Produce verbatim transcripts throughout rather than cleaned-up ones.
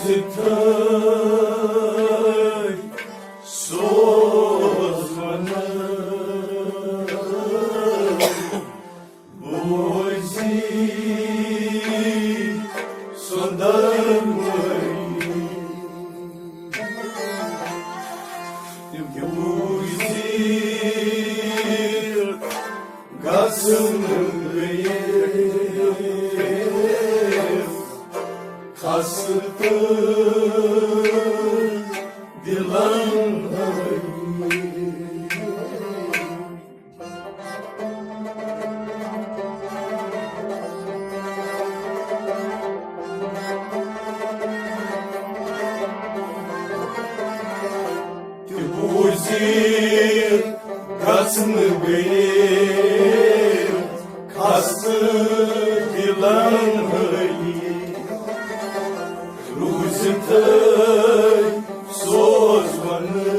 تھٲے سوز ونہٕ۔ بوزی سۄندر مٲنی۔ تِم بوزی گژھن گٔیہِ خستہٕ تہٕ دِلن ہٲوۍ۔ تہِ بوٗزِتھ گژھنہٕ گٔیے خستہٕ دِلن ہٲوۍ۔ روٗزِتھٕے سوز ونہٕ۔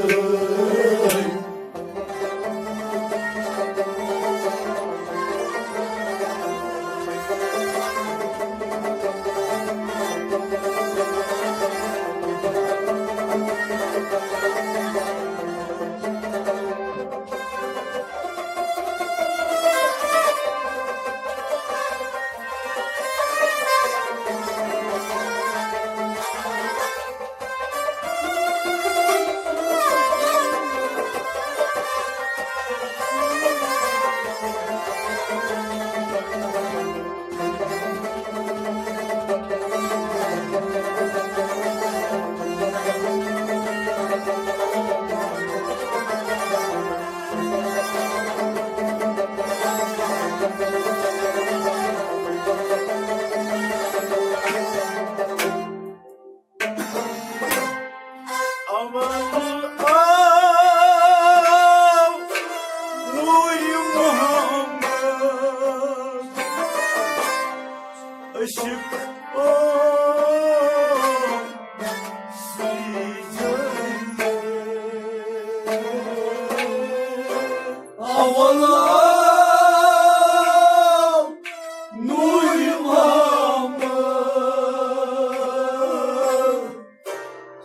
اول آو نور محمد عشق او سیدے۔ اول آو نور محمد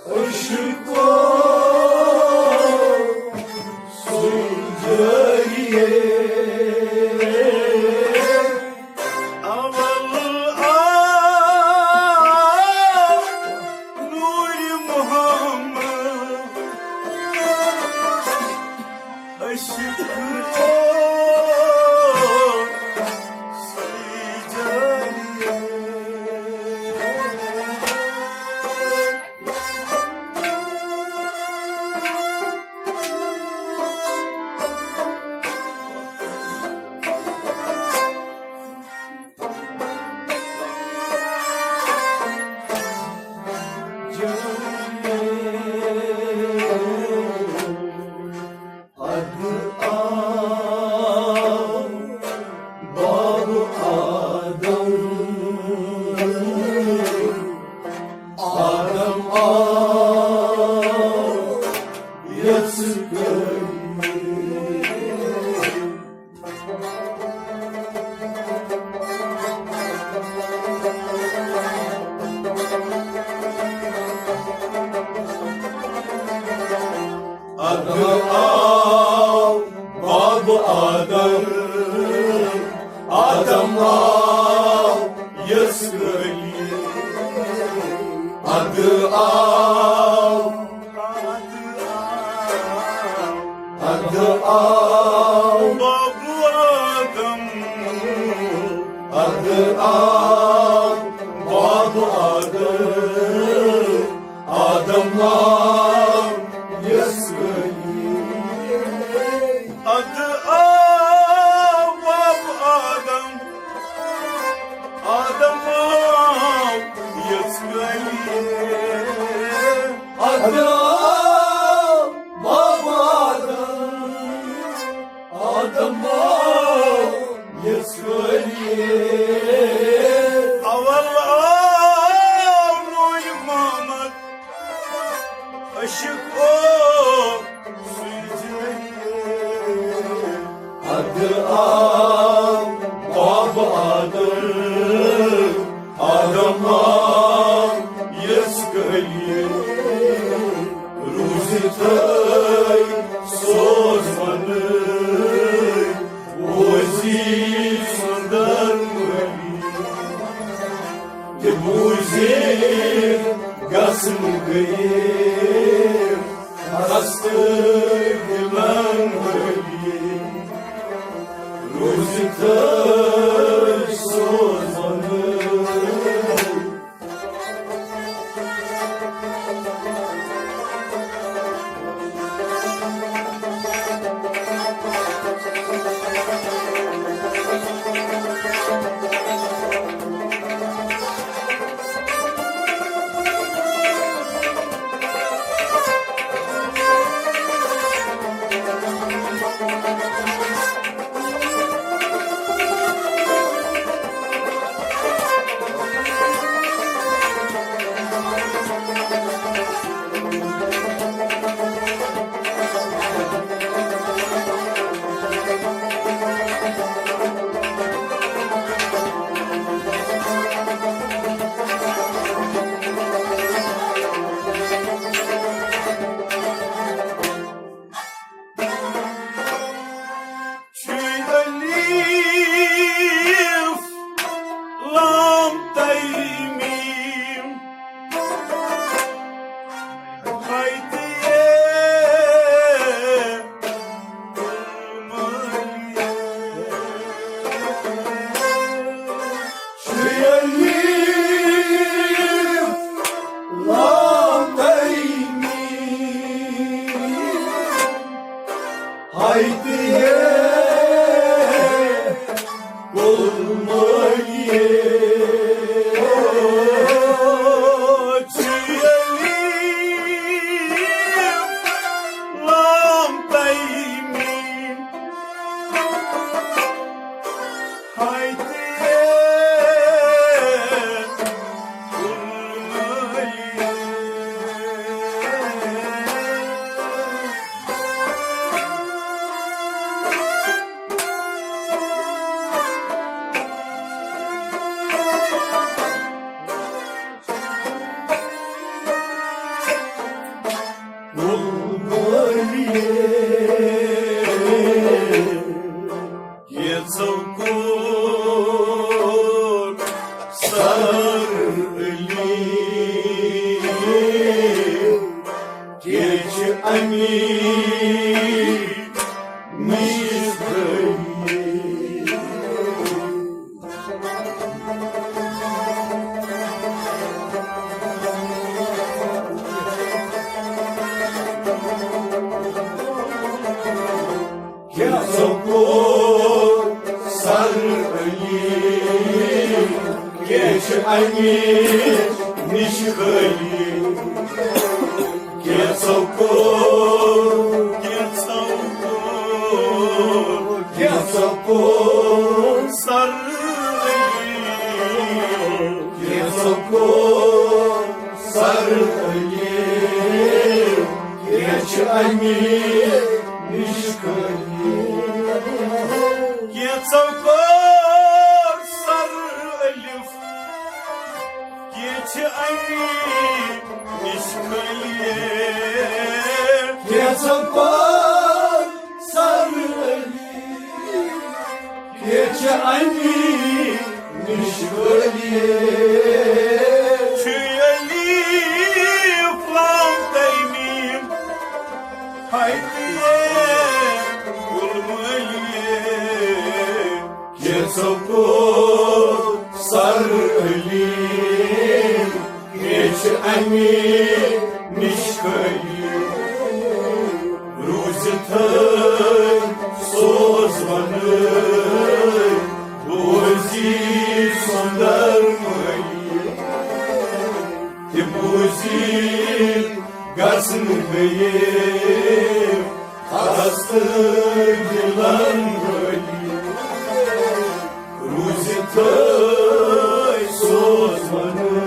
عشق سُے جٲری۔ اول آو نور محمد عشق سُے جٲری۔ ادٕ آو باب آدم، آدم آو یژھ کٔرِتھ۔ ادٕ آو باب آدم، آدم آو یژھ کٔرِتھ۔ ادٕ آو، ادٕ آو باب آدم، ادٕ آو باب آدم۔ آدم آو یژھ کٔرِتھ۔ ادٕ آو باب آدم، آدم آو یژھ کٔرِتھ۔ ادٕ آو باب آدم، آدم آو یژھ کٔرِتھ۔ اول آو نور محمد عشق او سُے جٲری۔ ادٕ آو باب آدم، آدم آو یژھ کٔرِتھ۔ روٗزِتھٕے سوزوَنٕے وزیٖر سُنٛدر مٔلی۔ تہِ بوٗزِتھ گژھن گٔیے ہستہٕ دِلن وٲلی۔ روٗزِتھٕے سوزوَنٕے۔ شے الف لام تئی میم۔ ہاے تہٕ یے۔ شے الف لام تئی میم۔ ہاے تہٕ یے۔ کُل مٲلِیے۔ شے الف لام تئی میم۔ ہاے تہٕ یے۔ کینٛژو کوٚر سر علی، کینٛہہ چھِ اَمی نِش بٔڑۍ۔ کینٛژو کوٚر سر علی، کینٛہہ چھِ اَمی نِش خٲلی۔ کینٛژو کوٚر، کینٛژو کوٚر، کینٛژو کوٚر سر علی، کینٛژو کوٚر سر علی، کینٛہہ چھِ اَمی نِش خٲلی۔ کینٛژو کوٚر سر الف، کینٛہہ چھِ اَمی نِش خٲلی۔ کینٛژو کوٚر سر علی، کینٛہہ چھِ اَمی نِش خٲلی۔ شے الف لام تئی میم۔ ہاے تہٕ یے۔ کُل مٲلِیے۔ کینٛژو کوٚر سر علی، کینٛہہ چھِ اَمی نِش خٲلی۔ روٗزِتھٕے سوزوَنٕے وزیٖر سُنٛدر مٲلی۔ تہِ بوٗزِتھ گژھن گٔیے ہستہٕ دِلن وٲلی۔ روٗزِتھٕے سوزوَنٕے۔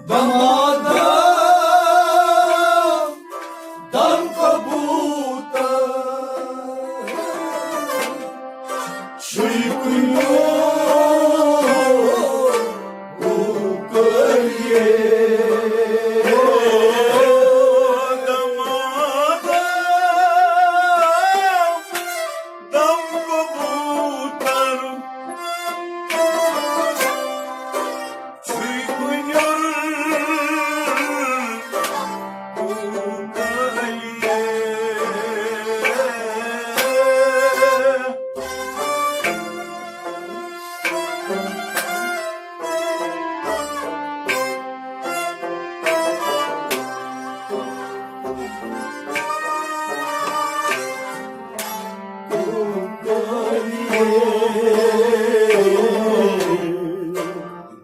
دمادم دم کبوتر چھُے کُنیُک کوکریے۔ دمادم دم کبوتر چھُے کُنیُک کوکریے۔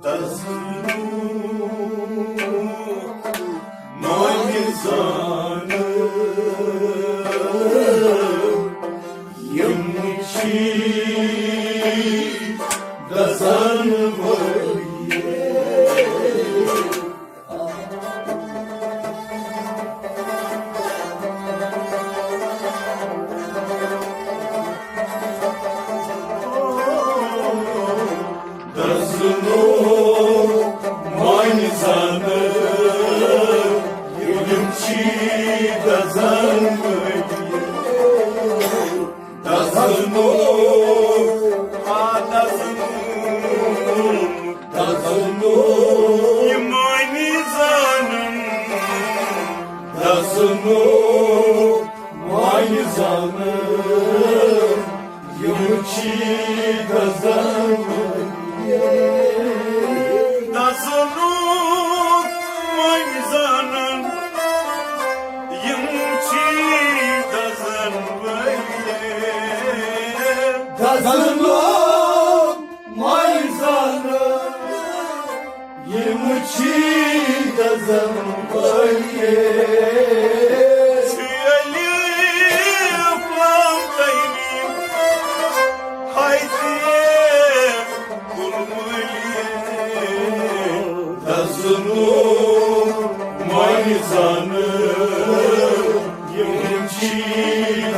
دزنوک مٲنۍ زانہٕ، یِم چھی دزن وٲلۍ۔ دزنوک مٲنۍ زانہٕ، یِم چھی دزن وٲلۍ۔ دزنوک، آ، دزنوک، دزنوک، یہِ مٲنۍ زانن۔ دزنوک مٲنۍ زانن، یِم چھی دزن وٲلۍ۔ دزنوک مٲنۍ زانن، یِم چھی دزن وٲلۍ۔ دزنوک مٲنۍ زانن، یِم چھی دزن وٲلۍ۔ چھُ علی پانہٕ تٔمی ہاے تہِ کُنمٔلی۔ دزنوک مٲنۍ زانہٕ، یِم چھی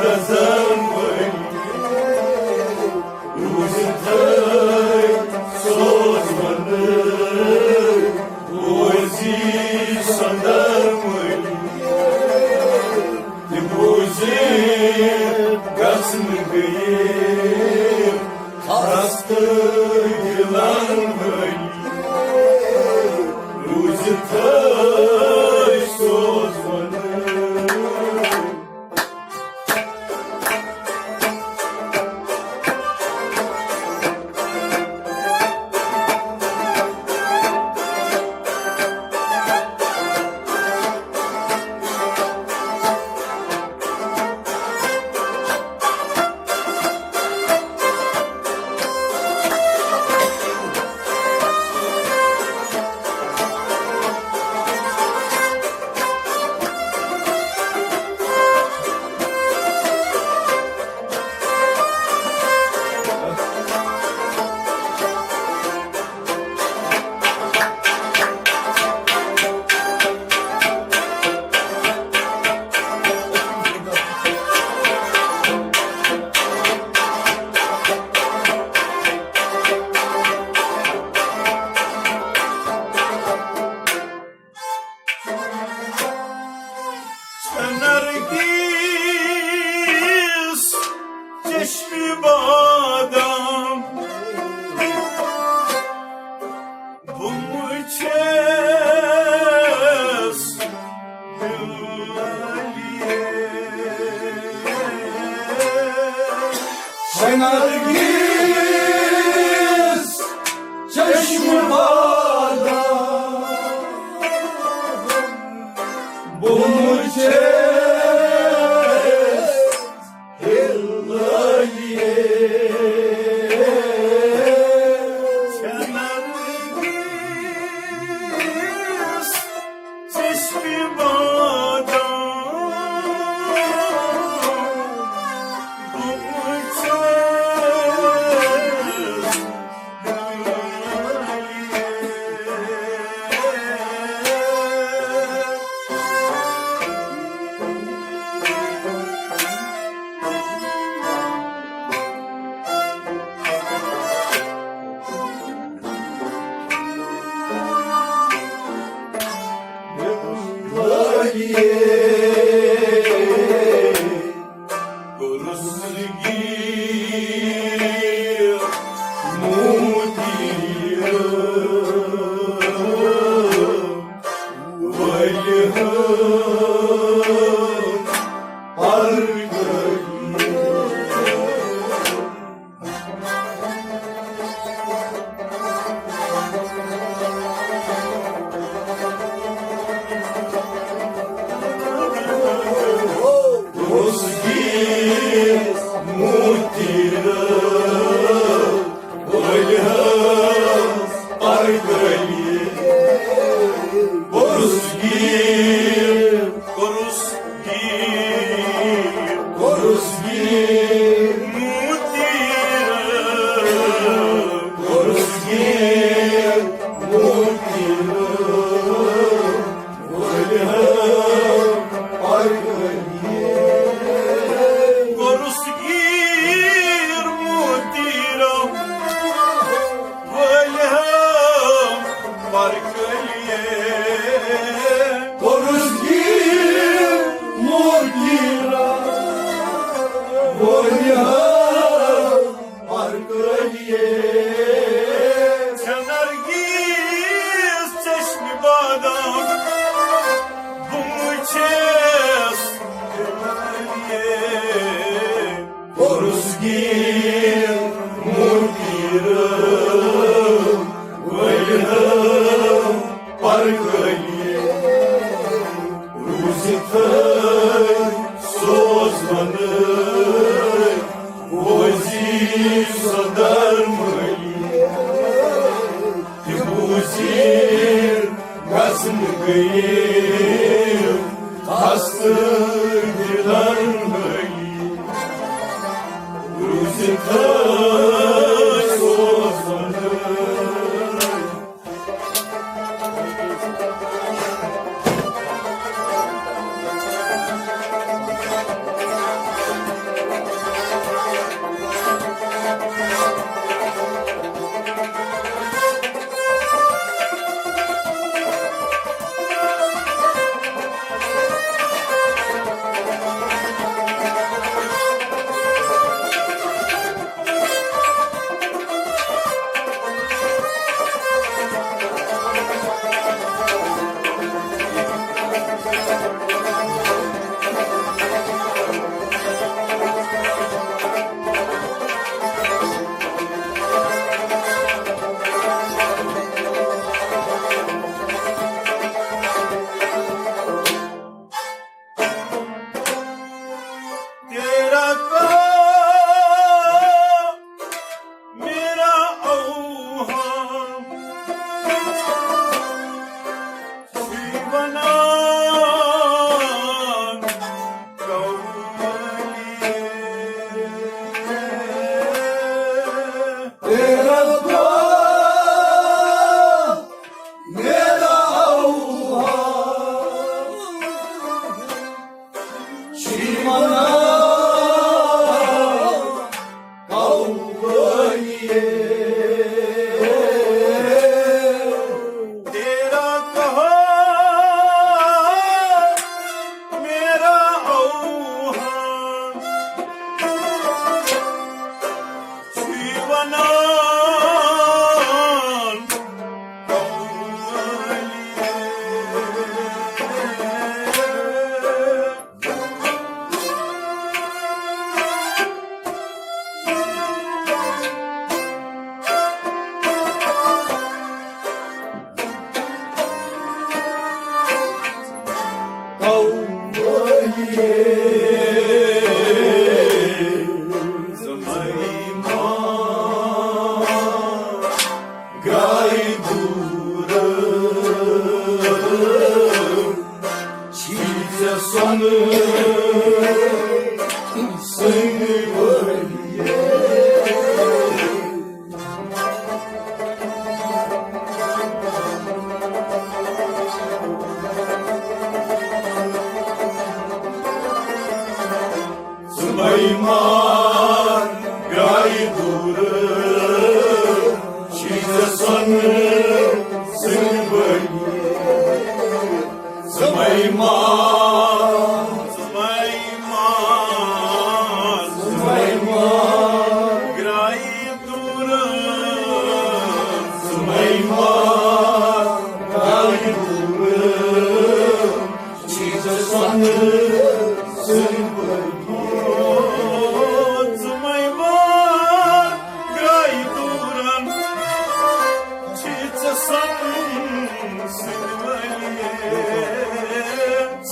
دزن وٲلۍ۔ روٗزِتھ سوز وَنہٕ، بوزی سۄندر مٔلۍ۔ تہِ بوزِتھ گژھنہٕ گٔیہِ خستہٕ دِلن وٲلۍ۔ روٗزِتھ سوز وَنہٕ۔ نرگس چشمِ بادام، بہٕ وٕچھس بِلٲلیے۔ نرگس چشمِ بادام، بہٕ وٕچھس بِلٲلیے۔ نرگس چشمِ بادام، بہٕ وٕچھس کوٚرُس گیٖر موتی وٲلۍ ہٲو پرگٔلی۔ کوٚرُس گیٖر موتی وٲلۍ ہٲو پرگٔلی۔ کوٚرُس گیٖر، کوٚرُس گیٖر، کوٚرُس گیٖر موتی وٲو، کوٚرُس گیٖر موتی وٲو۔ کوٚرُس گیٖر موتی وٲلۍ ہٲو پرگٔلی۔ کوٚرُس گیٖر موتی وٲلۍ ہٲو پرگٔلی۔ ژےٚ نرگیس چشمِ بادام بہٕ وٕچھس۔ کوٚرُس گیٖر موتی وٲو وٲلۍ ہٲو پرگٔلی۔ روٗزِتھ تھٲے سوز وَنٲے وزیر سردار مٲلی۔ تہِ بوٗزِتھ گژھن گٔیہِ ہستہٕ دِلن مٲلی۔ روٗزِتھ تھٲے سوز وَنٲے۔ تیرا کہاں میرا اوہام، چھی ونان قولیے۔ تیرا کہاں میرا اوہام، چھی ونان قولیے۔ تیرا کہاں میرا اوہام، چھی ونان قولیے۔ گٔے دوٗر، چھی ژےٚ سۄنہٕ سٕنٛدۍ ؤرۍ۔ ژٕ مہمان گٔے دوٗر، چھی ژےٚ سۄنہٕ سٕنٛدۍ ؤرۍ۔ ژٕ مہمان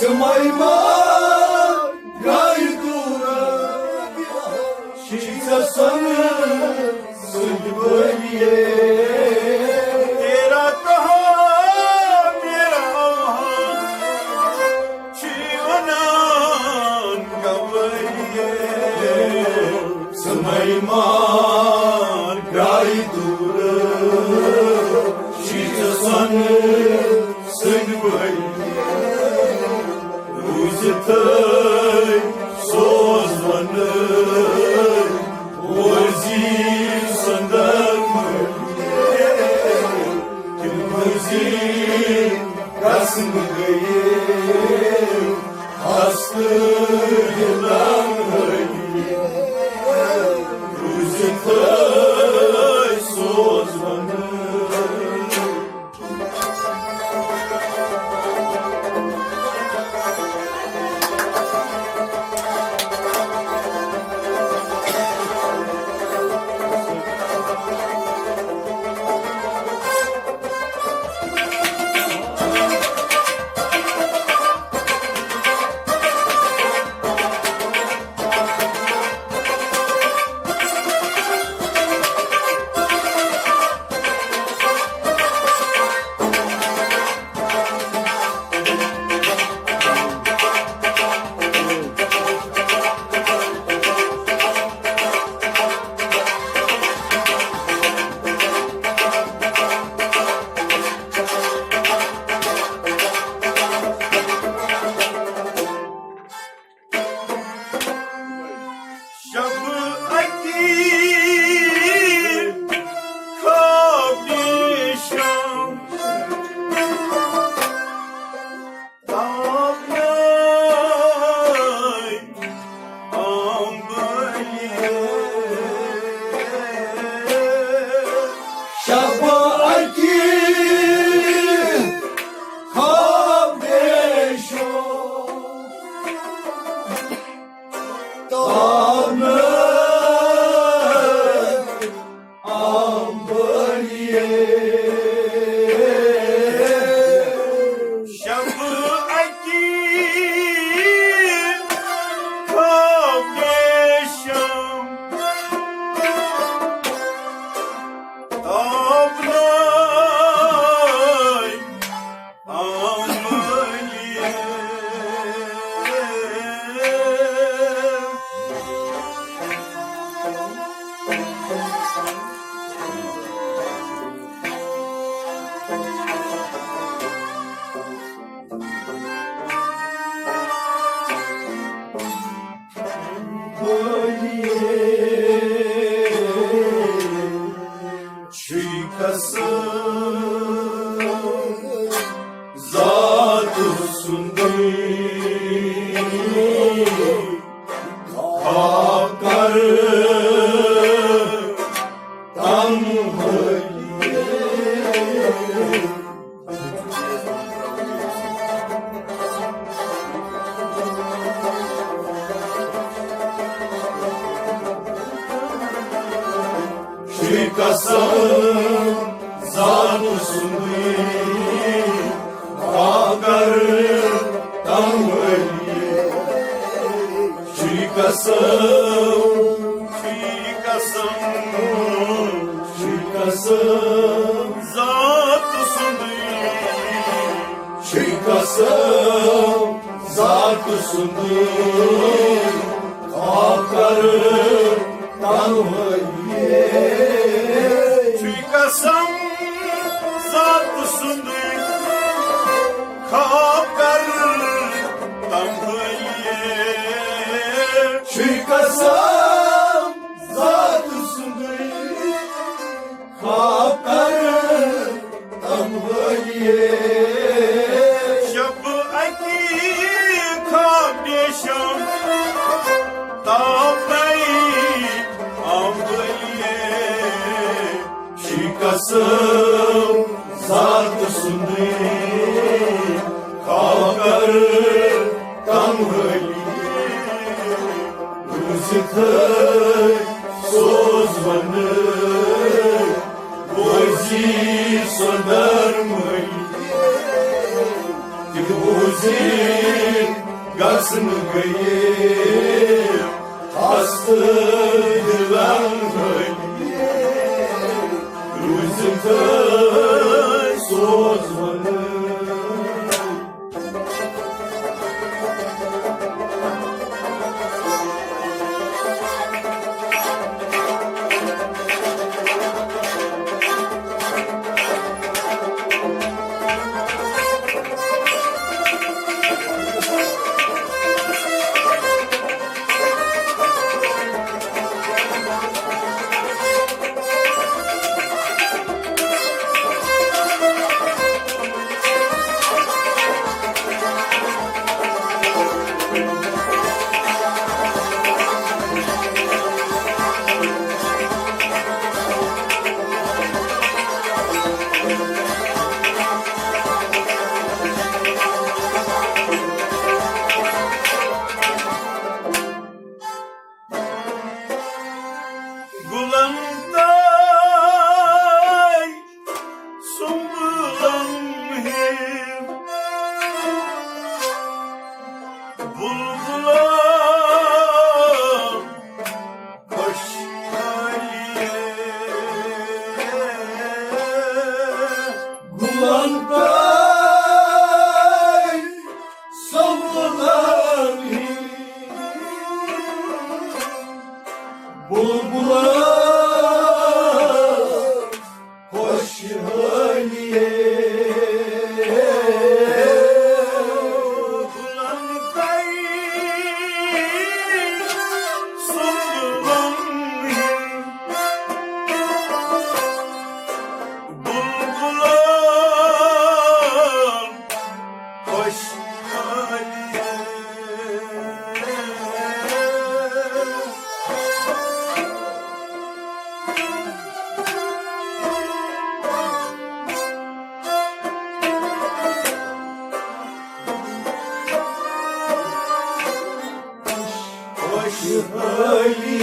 تِمے ما گٔے دوٗر، چھِ ژےٚ سۄنہٕ سٕنٛدۍ ؤریے۔ تیرا کہاں میرا وہاں، چھی ونان گوریے۔ سمے مار گرائی دور، چھی ژےٚ سۄنہٕ سٕنٛدۍ ؤری۔ روٗزِتھٕے سوز ونہٕ، بوزی سۄندر مٔلی۔ تِم بوزی رسم گٔیے۔ ہستہٕ یہِ لمحہٕ روٗزِتھٕے سوز ونہٕ۔ شب اکی خواب شام، تاب نائی آمبلیے۔ شب اکی خواب شام، تاب نائی آمبلیے۔ شب اکی خواب شام، تاب نائی آمبلیے۔ چھُے قسم ذات سُنٛدٕے، خواب کر تنہٲیی۔ چھُے قسم ذات سُنٛدٕے، خواب کر تنہٲیی۔ چھُے قسم، چھُے قسم، چھُے قسم ذات سُنٛدٕے، چھُے قسم ذات سُنٛدٕے، خواب کر تنہٲیی۔ چھُے قسم ذات سُنٛدٕے، خواب کر تنہٲیی۔ چھُے قسم ذات سُنٛدٕے، خواب کر تنہٲیی۔ شب اکی خواب شام، تاب نائی آمبلیے۔ چھُے قسم ذات سُنٛدٕے، خواب کر تنہٲیی۔ روٗزِتھٕے سوز ونہٕ، بوزی سۄندر مٔلی۔ تہِ بوزی گژھن گٔیے ہستہٕ دِلن ہٕنٛدۍ، روٗزِتھٕے سوزوُن۔ گُلن تہٕ سُمبلن ہِوۍ بُلبُلن خۄشحٲلی۔ گُلن تہٕ سُمبلن ہِوۍ بُلبُلن خۄشحٲلی۔ گُلن تہٕ سُمبلن ہِوۍ بُلبُلن خۄشحٲلی۔ خۄشحٲلی۔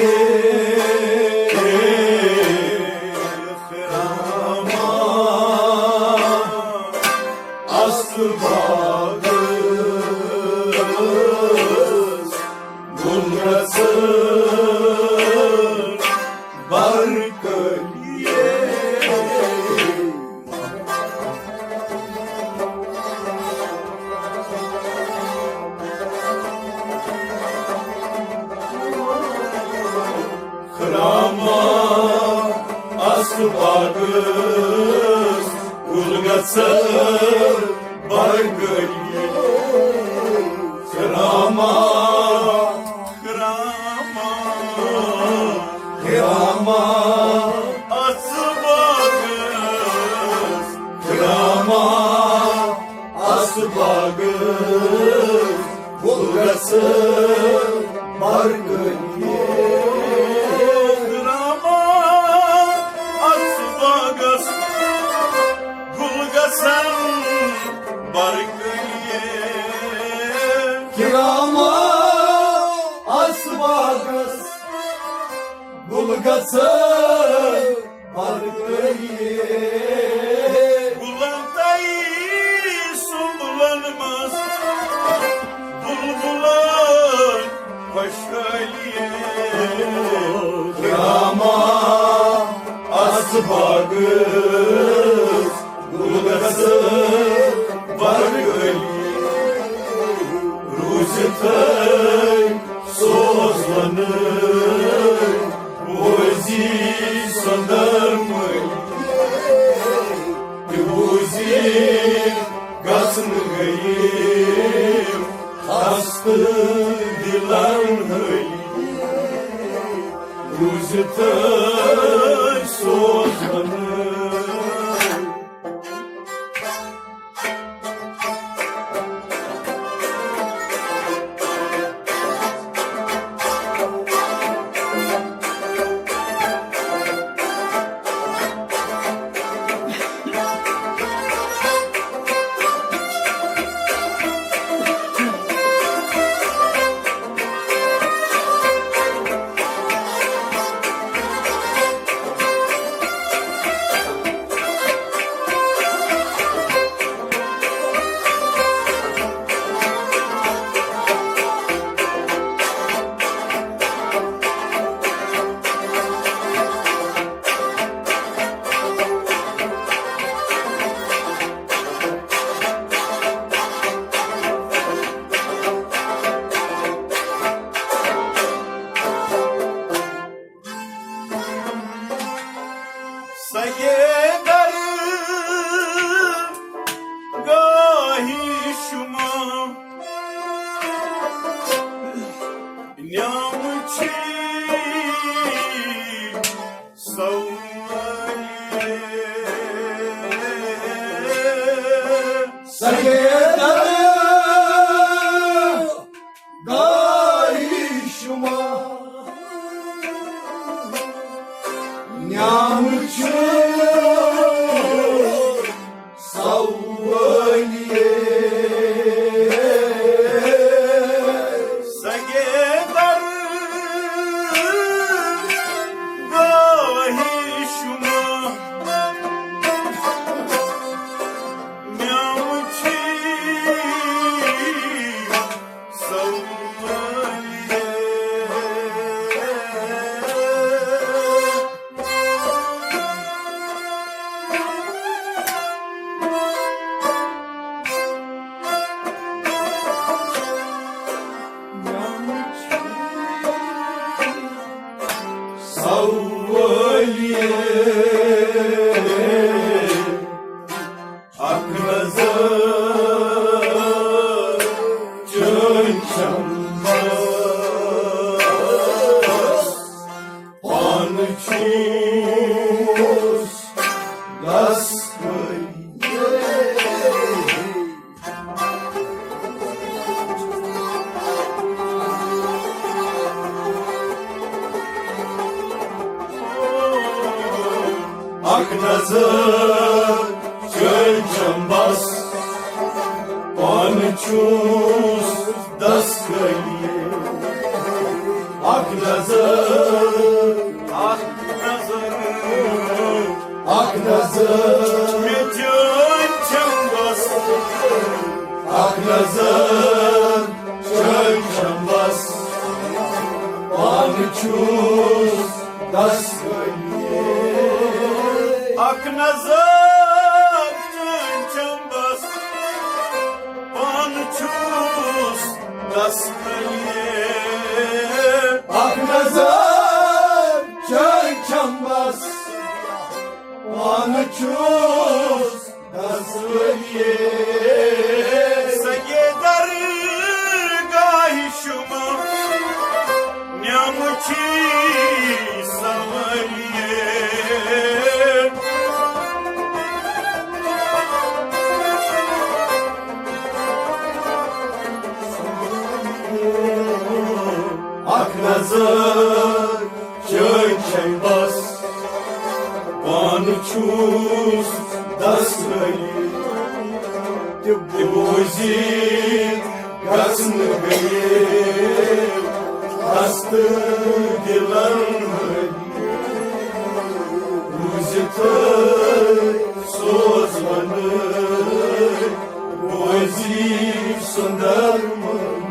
خرامان اصل باغس گُل گژھن برکت۔ خرامان اصل باغس گُل گژھن برکت۔ خرامان، خرامان، خرامان اصل باغس، خرامان اصل باغس گُل گژھن برکت۔ خرامان اصل باغس گُل گژھن برکت۔ خرامان اصل باغس گُل گژھن برکت۔ گُلن تہٕ سُمبلن منٛز بُلبُلن خۄشحٲلی۔ خرامان اصل باغس گُل گژھن برکت۔ روٗزِتھٕے سوزوُن بوزی سۄندر مٔلۍ۔ تہِ بوزی گژھن گٔیہِ ہستہٕ دِلن ہٲلی۔ روٗزِتھٕے سوزوُن۔ نظر چٲنۍ چھم بس، پانہٕ چھُس دس کٔلۍ۔ اکھ نظر، اکھ نظر، اکھ نظر، مےٚ چٲنۍ چھم بس، اکھ نظر چٲنۍ چھم بس، پانہٕ چھُس دس کٔلۍ۔ اکھ نظر چٲنۍ چھم بس، پانہٕ چھُس دس کٔلۍ۔ اکھ نظر چٲنۍ چھم بس، پانہٕ چھُس دس کٔلۍ۔ سگے درگاہہِ شما نعمچی سوٲری۔ اکھ نظر چٲنۍ چھم بس، پانہٕ چھُس دس کٔلۍ۔ تہِ بوٗزِتھ گژھنہٕ گٔیے ہستہٕ دِلن ہٕنٛدۍ۔ بوٗزِتھ سوز ونہٕ بوزی سُندر من۔